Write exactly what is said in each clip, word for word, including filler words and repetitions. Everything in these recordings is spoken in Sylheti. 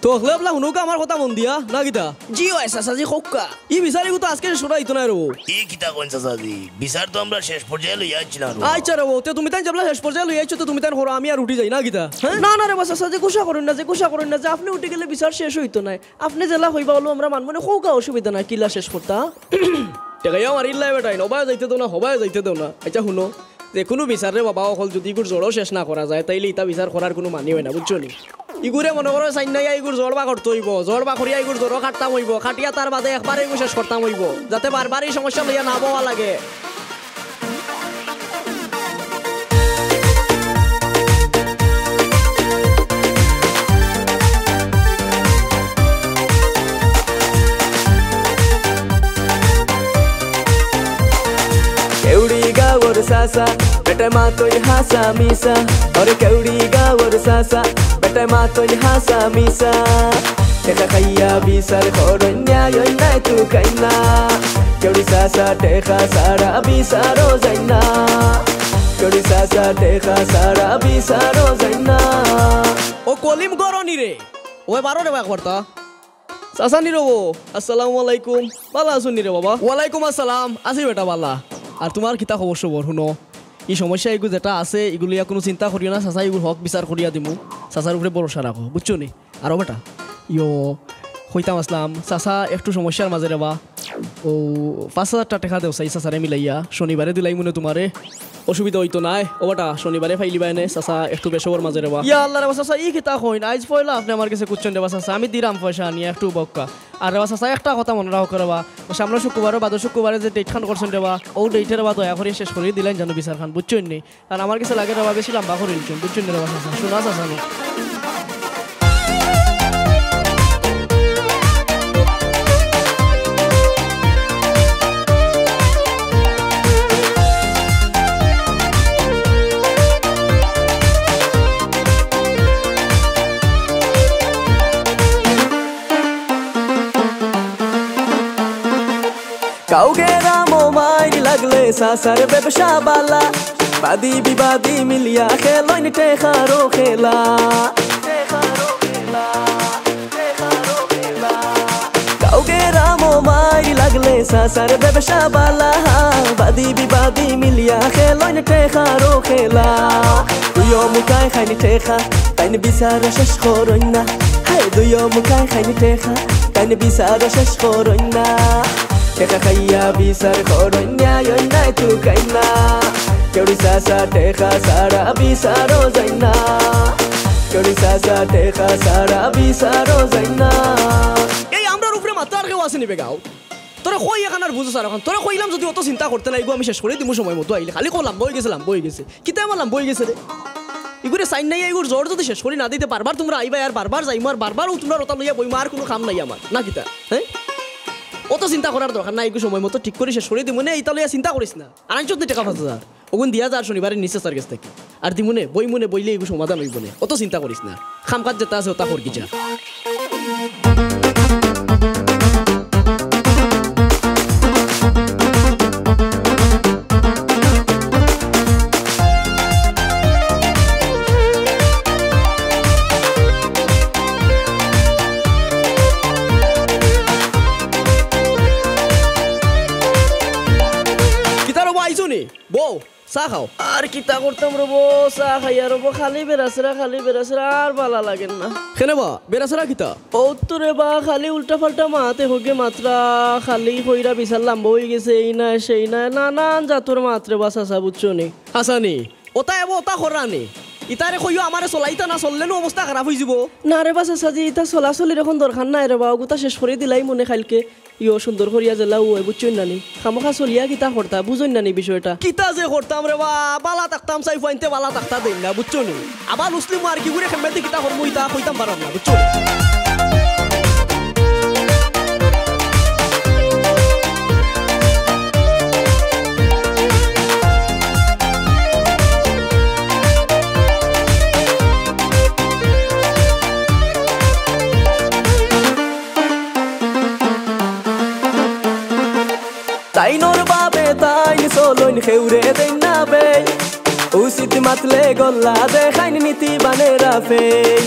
তে অকলে অকলা হুনউক্কা আমার কথা মন দিয়া, না কিতা? জি অয় চাচাজি, কউক্কা। ই বিচার ইগু তো আজকে শেষ করা অইতো নায় রে বউ। ই কিতা কইন চাচাজি, বিচার তো আমরা শেষ পর্যায়ে লইয়া আইছি না রে বউ। আইচ্ছা রে বউ, তে তুমি তাইন যেবলা শেষ পর্যায়ে লইয়া আইছো, তে তুমি তাইন করো, আমি আর উঠি যাই, না কিতা? হ্যাঁ? না, না রে বা চাচাজি, গুসা করইন না যে, গুসা করইন না যে, আপনে উঠি গেলে বিচার শেষ অইতো নায়। আপনে যেলা কইবা অলা আমরা মানমু নে, কউক্কা অসুবিধা নাই, কিলা শেষ করতা? ঠেকাইয়া মারিল্লায় বেটাইন, অবায় যাইতে দেও না, হবায় যাইতে দেও না। আইচ্ছা হুনো, যেকুনু বিচার রে বাবা অকল যুদি ইগুর জড়ো শেষ না করা যায়, তাইলে ইতা বিচার করার কুনু মানি অয় না, বুঝছো নি? ইগুরে মনো করো চাইন্নাইয়া ইগুর জড় বার করতে অইবো, জড় বার করিয়া ইগুর জড়ো কাটতাম অইবো, কাটিয়া তার বাদে একবারে ইগু শেষ করতাম অইবো, যাতে বারবার ই সমস্যা লইয়া না বওয়া লাগে। কেউড়ি গাওর চাচা, বেটায় মাতইন হাছা মিছা। ওরে কেউড়ি গাওর চাচা, বেটায় মাতইন হাছা মিছা। টেকা খাইয়া বিচার করইন, ন্যায় অন্যায় তুকাইন না। কেউড়ি চাচা টেকা ছাড়া বিচারো যাইন না। কেউড়ি চাচা টেকা ছাড়া বিচারো যাইন না। ও কলিম গরনি রে, ওই বারো রে বা একবার তা। চাচা নি রে বউ, আসসালামু আলাইকুম। ভালা আছো নি রে বাবা? ওয়ালাইকুম আসসালাম, আছি বেটা ভালা। আর তুমার কিতা খবর সবর? হুনো, ই সমস্যা ইগু যেটা আছে, ইগু লইয়া কুনু চিন্তা করিও না, চাচা ইগুর হক বিচার করিয়া দিমু। চাচার উপরে ভরসা রাখো, বুঝছো নি? আরো বেটা, ইয়ো, কইতাম আছলাম, চাচা একটু সমস্যার মাঝে রে বা। ও, পাঁচ হাজার টা টেকা দেও চাই চাচারে মিলাইয়া, শনিবারে দিলাইমু নে তুমারে। অসুবিধা অইতো নায়। ও বেটা, শনিবারে পাইলিবায় নে, চাচা একটু বেসবর মাঝে রে বা। ইয়া আল্লাহ রে বা চাচা, ই কিতা কইন? আইজ পয়লা আপনে আমার গেছে খুজছইন রে বা চাচা, আমি দিরাম পয়সা আনিয়া একটু বউক্কা। আর রে বা চাচা, একটা কথা মনো রাখউক্কা রে বা, সামনে শুক্কুবারো বাদর শুক্কুবারে যে date খান করছইন রে বা, অউ date এ রে বা দয়া করি শেষ করি দিলাইন যেন বিচার খান, বুঝছইন নি? আর আমার গেছে লাগে রে বা বেশি লাম্বা করি নিছইন, বুঝছইন নি রে বা চাচা? হুনা চাচা নি। গাঁও গেরামো মাইর লাগলে চাচার ব্যবসা বালা, বাদী বিবাদী মিলিয়া খেলইন টেকারো খেলা। গাঁও গেরামো মাইর লাগলে চাচার ব্যবসা বালা, বাদী বিবাদী মিলিয়া খেলইন টেকারো খেলা। দুইও মুখায় খাইন টেকা, তাইন বিচার শেষ করইন না। হায় দুইও মুখায় খাইন টেকা, তাইন বিচার শেষ করইন না। টেকা খাইয়া বিচার করইন, ন্যায় অন্যায় তুকাইন না। কেউড়ি চাচা টেকা ছাড়া বিচারো যাইন না। কেউড়ি চাচা টেকা ছাড়া বিচারো যাইন না। এই আমরার উপরে মাতরা আর কেউ আছে নি বে গাঁও? তোরে কই একখান আর বুঝোস আর অখান। তোরে কইলাম যুদি অত চিন্তা করতে না, ইগু আমি শেষ করি দিমু সময় মতো আইলে। খালি কও লাম্বা অইগেছে, লাম্বা অইগেছে। কিতা আমার লাম্বা অইগেছে রে? ইগুরে চাইন্নাইয়া ইগুর জড় যুদি শেষ করি না দিতে, বারবার তুমরা আইবায় আর বারবার যাইমু আর বারবার অউ তুমরার অতা লইয়া বইমু, আর কুনু কাম নাই আমার। না কিতা? হ্যাঁ? অত চিন্তা করার দরকার নাই, ইগু সময় মতো ঠিক করি শেষ করি দিমু নে, ইতা লইয়া চিন্তা করিস না। আর আনছত নি টেকা পাঁচ হাজার? অগুন দিয়া যা আর শনিবারে নিস চাচার গেছ থাকি। আর দিমু নে, বইমু নে, বইলে ইগু সমাধান অইবো নে। অত চিন্তা করিস না। কাম কাজ যেটা আছে, অতা কর গি যা। কিতা রে বা, আইছো নি? বও, চা খাও। আর কিতা করতাম রে বা, চা খাইয়া রে বা, খালি বেড়াছেড়া, খালি বেড়াছেড়া, আর বালা লাগের না। কেনে বা, বেড়াছেড়া কিতা? অউ তো রে বা, খালি উল্টা-পাল্টা মাত এখগে মাতরা, খালি কইরা বিচার লাম্বা অইগেছে, এই নায়, সেই নায়, নানান জাতর মাত রে বা, চাচা, বুঝছো নি? হাছা নি, অতা এবো, অতা কররা নি। ইতারে কইও আমারে চলাইতা না, চললে নু অবস্থা খারাপ অইযিবো। না রে বা, চাচাজি, ইতা চলাচলির অখন দরকার নাই রে বা, অগুতা শেষ করি দিলাইমু নে কাইলকে। ইয়ো সুন্দর করিয়া জেলা অয়, বুঝছইন না নি? খামোখা চলিয়া কিতা করতা, বুঝইন না নি বিষয়টা? কিতা যে করতাম রে বা, বালা থাকতাম চাই, ফুয়াইন্তে বালা থাকতা দেইন না, বুঝছো নি? আবার উসলিমু আর কিগুরে কেমনে কিতা করমু, ইতা কইতাম পাররাম না, বুঝছো নি? তাইনর বাবে তাইন চলইন, কেউরে দেইন না বেইন। উচিত মাতলে গল্লা দেখাইন, নীতিবানের আফেইন।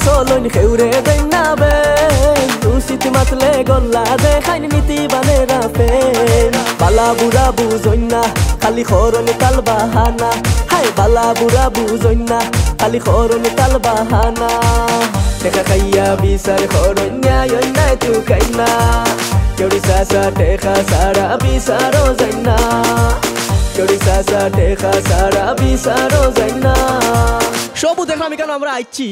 চলইন খেউরে দেইন না বেন, উচিত মাতলে গল্লা দেখাইন নীতি বানে রাফেন। বালা বুড়া বুঝইন না, খালি খরন তাল বাহানা। হায় বালা বুড়া বুঝইন না, খালি খরন তাল বাহানা। দেখা খাইয়া বিচার খরন ন্যায় অন্যায় তুকাইন না। কেউরি চাচা দেখা সারা বিচারও যাইন না। কেউরি চাচা দেখা সারা বিচারও যাইন না। সবু দেখলাম এখানে আমরা আইছি।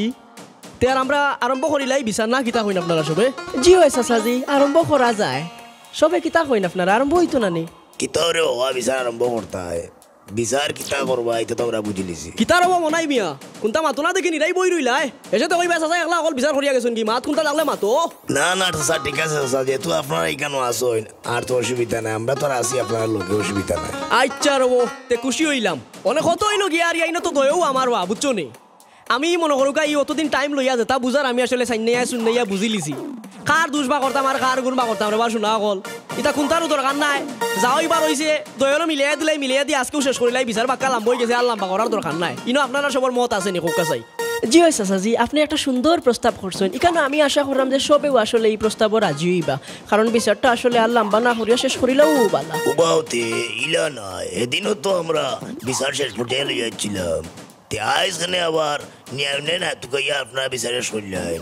তে আর আমরা আরম্ভ করিলাই বিচার না কিতা কইন আপনারা সবে? জি অয় চাচাজি, আরম্ভ করা যায়। সবে কিতা কইন আপনারা, আরম্ভ অইতো না নি? কিতা রে বাবা, বিচার আরম্ভ করতায়? বিচার কিতা করবা, ইতা তো আমরা বুঝিলিছি। কিতা রে বাবা মনাই মিয়া, কুনতা মাতো না দেখি নিরাই বই রইলায়। এসে তো কইবা চাচা একলা অকল বিচার করিয়া গেছইন গি, মাত কুনতা লাগলে মাতো। না না চাচা, ঠিক আছে চাচা, যেহেতু আপনারা ইখানো আছইন, আর তো অসুবিধা নাই, আমরা তো আর আছি আপনারার লগে, অসুবিধা নাই। আইচ্ছা রে বাবা, তে খুশি অইলাম। অনে কত অইলো গিয়া আর ইয়াইন তো দয়াও আমার বা, বুঝছো নি? আমি মনো করুক্কা, ই অতদিন time লইয়া যেতা বুঝার আমি আসলে চাইন্নাইয়া চুন্নাইয়া বুঝিলিছি। কার দুষ বা করতাম আর কার গুণ বা করতাম রে বা শুনা অকল। ইতা কুনতারও দরকার নাই। যা অইবার অইছে, দয়ালো মিলাইয়া দিলাই, মিলাইয়া দি আজকেউ শেষ করিলাই, বিচার বাক্কা লাম্বা অইগেছে, আর লাম্বা করার দরকার নাই। ইনো আপনারা সবর মত আছে নি, কউক্কা চাই। জি অয় চাচাজি, আপনে একটা সুন্দর প্রস্তাব করছইন। ইখানো আমি আশা কররাম যে সবেউ আসলে ই প্রস্তাবো রাজি অইবা, কারণ বিচারটা আসলে আর লাম্বা না করিয়া শেষ করিলাউ বালা। উবাও তে ইলা না, এদিনও তো আমরা বিচার শেষ পর্যায়ে লইয়া যাইছিলাম। তে আইজ কেনে আবার নিয়াউনে না তুকাইয়া আপনারা বিচার শেষ করিলাইন?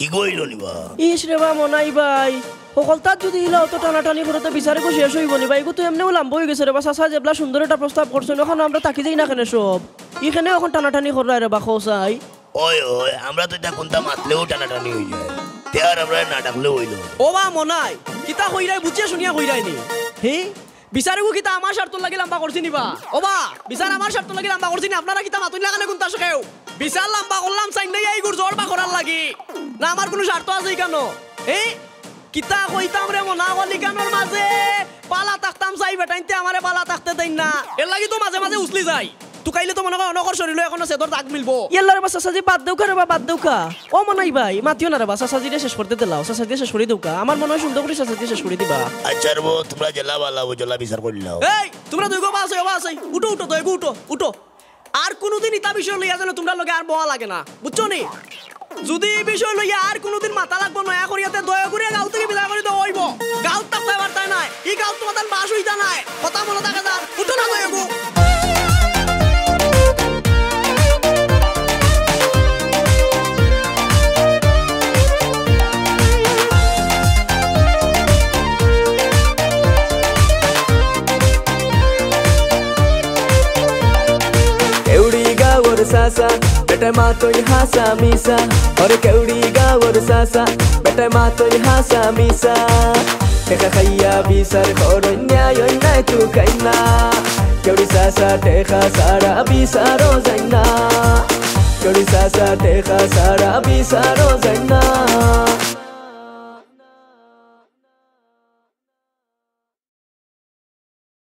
ইগু অইলো নি বা? ইস রে বা মনাই ভাই, হকলতাত যুদি ইলা অত টানাটানি করো তে বিচার ইগু শেষ অইবো নি বা? ইগু তো এমনেউ লাম্বা অইগেছে রে বা। চাচা যেবলা সুন্দর একটা প্রস্তাব করছইন, অখন আমরা থাকি যাই না কেনে সব? ইখানে অখন টানাটানি কররায় রে বা, কও চাই। অয় অয়, আমরা তো ইতা কুনতা মাতলেউ টানাটানি অইযায়, তে আর আমরারে না ডাকলেউ অইলো। ও বা মনাই, কিতা কইরায় বুঝিয়া শুনিয়া কইরায় নি? হে? বিচার ইগু কিতা আমার স্বার্থর লাগি লাম্বা করছি নি বা? ও বা, বিচার আমার স্বার্থর লাগি লাম্বা করছি নি? আপনারা কিতা মাতইন না কেনে কুনতা কেউ? বিচার লাম্বা করলাম চাইন্নাইয়া ইগুর জোর বা করার লাগি। না আমার কুনু স্বার্থ আছে ইখানো? হে? কিতা কইতাম রে মনা অকল ইখানোর মাঝে? বালা থাকতাম চাই বেটাইন্তে আমারে বালা থাকতে দেইন না। এরলাগি তো মাঝে মাঝে উছলি যাই। তুকাইলে তো মনো কয় অনকর শরীলো এখনো ছেদর দাগ মিলবো। ইয়াল্লা রে বা চাচাজি, বাদ দেউক্কা রে বা, বাদ দেউক্কা। ও মনাই ভাই, মাতিও না রে বা, চাচাজিরে শেষ করতে দিলাও, চাচাজিরে শেষ করি দেউক্কা। আমার মনো অয় সুন্দর করি চাচাজিরে শেষ করি দিবা। আইচ্ছা রে বা, তুমরা যেলা বালা অয় যেলা বিচার করিলাও। এই, তুমরা দুইগু বা আছাই, ও বা আছাই। উঠো, উঠো, দুইগু উঠো, উঠো। আর কুনুদিন ইতা বিষয় লইয়া যেন তুমরার লগে আর বওয়া লাগে না, বুঝছো নি? যুদি ই বিষয় লইয়া আর কুনুদিন মাতা লাগবো নয়া করিয়া তে দয়া করিয়া গাঁও থাকি বিদায় করি দেওয়া অইবো। গাঁওত থাকতায় পারতায় নায়, ই গাঁওত তুমার তান বাস অইতা নায়। কথা মনো থাকে যার, উঠো না দয়া গো। কেউড়ি গাঁওর চাচা, বেটায় মাতইন হাছা মিছা। ওরে কেউড়ি গাঁওর চাচা, বেটায় মাতইন হাছা মিছা। টেকা খাইয়া বিচার করইন, ন্যায় অন্যায় তুকাইন না। কেউড়ি চাচা টেকা ছাড়া বিচারও যাইন না। কেউড়ি চাচা টেকা ছাড়া বিচারও যাইন না।